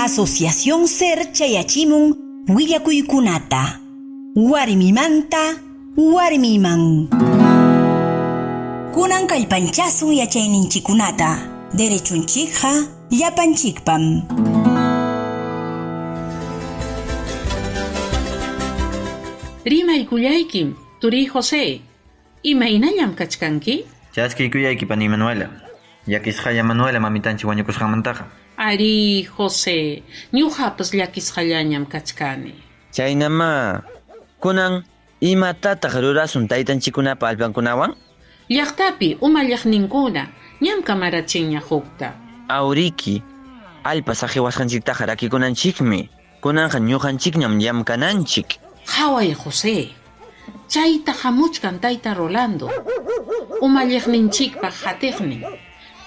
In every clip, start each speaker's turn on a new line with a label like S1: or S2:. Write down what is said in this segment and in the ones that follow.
S1: Asociación Ser chayachimun willakuykunata. Warmimanta warmiman. Kunan kallpanchasun yachayninchikkunata, derechunchikqa llapanchikpam.
S2: Rimaykullaykim, turiy José. Imaynallam kachkanki?
S3: Chaskiykuyayki, pani Manuela. Llakisqalla Manuela mamitanchik wañukusqanmantaqa.
S2: Arí, José, ñuqapas llakisqallañam kachkani.
S4: Chaynamá. Kunan, imatataq rurasun taytanchikkunapa allpankunawan?
S2: Llaqtapi umalliqninkuna ñam kamarachinña hukta.
S4: Awriki, allpa saqiwasqanchiktaqa rakikunanchikmi. Kunanqa ñuqanchikñam llamkananchik.
S2: Qhaway, José. Chayta hamuchkan tayta Rolando, umalliqninchikpa qatiqnin.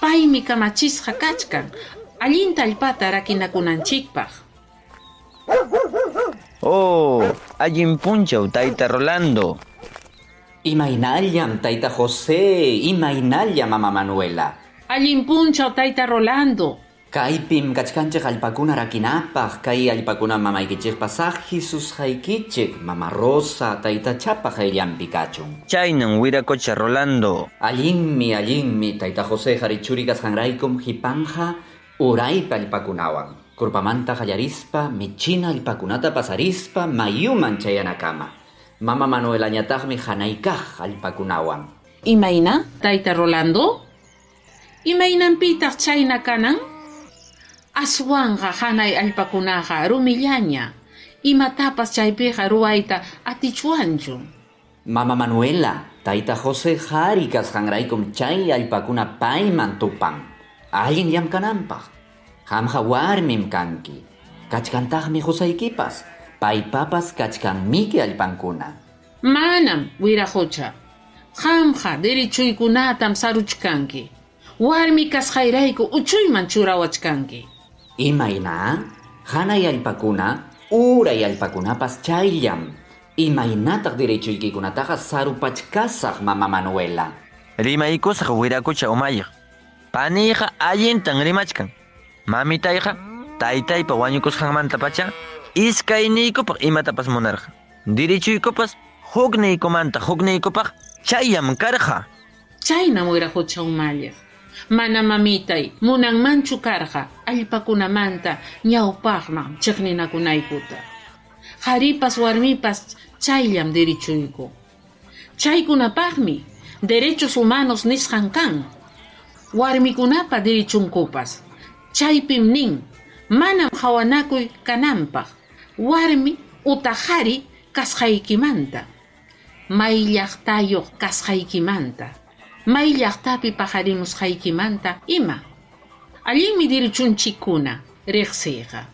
S2: Paymi kamachisqa kachkan allinta allpata rakinakunanchikpaq.
S4: Oh, allin punchaw, tayta Rolando.
S5: Imaynallam, tayta José, imaynallam, mama Manuela.
S2: Allin punchaw, tayta Rolando.
S5: Kaypim kachkanchik allpakuna rakinapaq, kay allpakuna mamaykichikpa saqisusqaykichik, mama Rosa, taytachapa qayllanpi kachun.
S4: Chaynam wiraqucha Rolando.
S5: Allinmi, allinmi, tayta José qhari churi kasqanraykum qipanja uraypi allpakunawan, kurpamanta qallarispa, michina allpakunata pasarispa, mayuman chayanakama. Mama Manuelañataqmi hanaykaq allpakunawan.
S2: Imayna, tayta Rolando? Imaynanpitaq chayna kanan? Aswanqa hanay allpakunaqa rumillaña, imatapas chaypiqa ruwayta atichwanchu.
S5: Mama Manuela, tayta José qhari kasqanraykum chay allpakuna payman tupan, allin llamkananpaq. Qamqa warmim kanki. Kachkantaqmi qusaykipas, paypapas kachkanmiki allpankuna.
S2: Manam, wiraqucha. Qamqa derechuykunatam saruchkanki. Warmi kasqayrayku uchuyman churawachkanki.
S5: Imayna? Hanay allpakuna, uray allpakunapas chayllam. Imaynataq derechuykikunataqa sarupachkasaq, mama Manuela?
S4: Rimaykusaq wiraqucha umalliq. Paniyqa allintan rimachkan. Mamitayqa taytaypa wañukusqanmantapacha iskayniykupaq imatapas munarqa. Derechuykupas hukniykumanta hukniykupaq chayllam karqa.
S2: Chaynam wiraqucha umalliq. Mana mamitay munanmanchu karqa allpakunamanta ñawpaqman chiqninakunaykuta. Qharipas warmipas chayllam derechuyku. Chaykunapaqmi derechos humanos nisqan kan. Warmikunapa derechunkupas. Chaypim nin, manam qhawanakuy kananpaq, warmi utaq qhari kasqaykimanta, may llaqtayuq kasqaykimanta, may llaqtapi paqarimusqaykimanta ima. Allinmi derechunchikkuna riqsiyqa,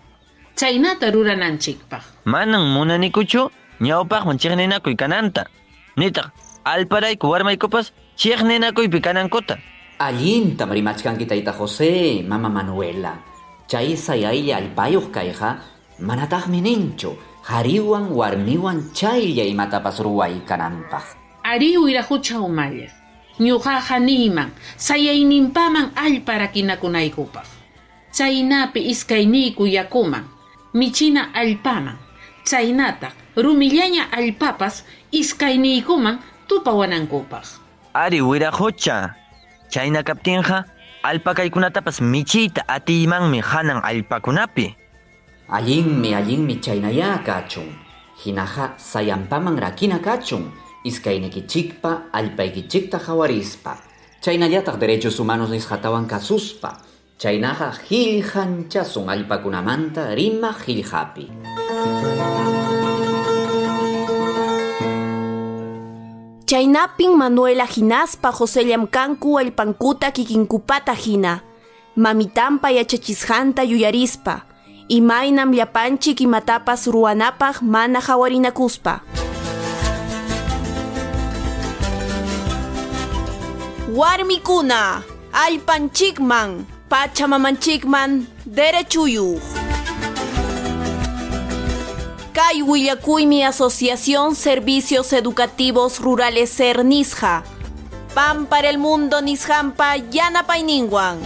S2: chaynata rurananchikpaq.
S4: Manam munanikuchu ñawpaqman chiqninakuy kananta, nitaq allparayku warmaykupas chiqninakuypi kanankuta.
S5: Allintam rimachkanki tayta José, mama Manuela. Chay sayaylla allpayuq kayqa manataqmi ninchu qhariwan warmiwan chaylla imatapas ruway kananpaq.
S2: Arí wiraqucha umalliq, ñuqaqa niyman sayayninpaman allpa rakinakunaykupaq. Chaynapi iskayniyku yakuman, michina allpaman, chaynataq rumillaña allpapas iskayniykuman tupawanankupaq.
S4: Ari wiraqucha, chayna kaptinqa allpakaykunatapas michiyta atiymanmi hanan allpakunapi.
S5: Allinmi, allinmi chaynayá kachun. Hinaqa sayanpaman rakina kachun, iskaynikichikpa allpaykichikta qhawarispa. Chaynallataq derechos humanos nisqatawan kasuspa. Chaynaqa qillqanchasun allpakunamanta rimaq qillqapi.
S6: Chaynapin Manuela hinaspa Josellam kanku allpankuta kikinkupata hina, mamitanpa yachachisqanta yuyarispa, imaynam llapanchik imatapas ruwanapaq mana hawarinakuspa. Warmikuna, allpanchikman, pachamamanchikman derechuyuq. Kay willakuymi Asociación Servicios Educativos Rurales SER nisqa. Pan para el mundo nisqanpa yanapayninwan.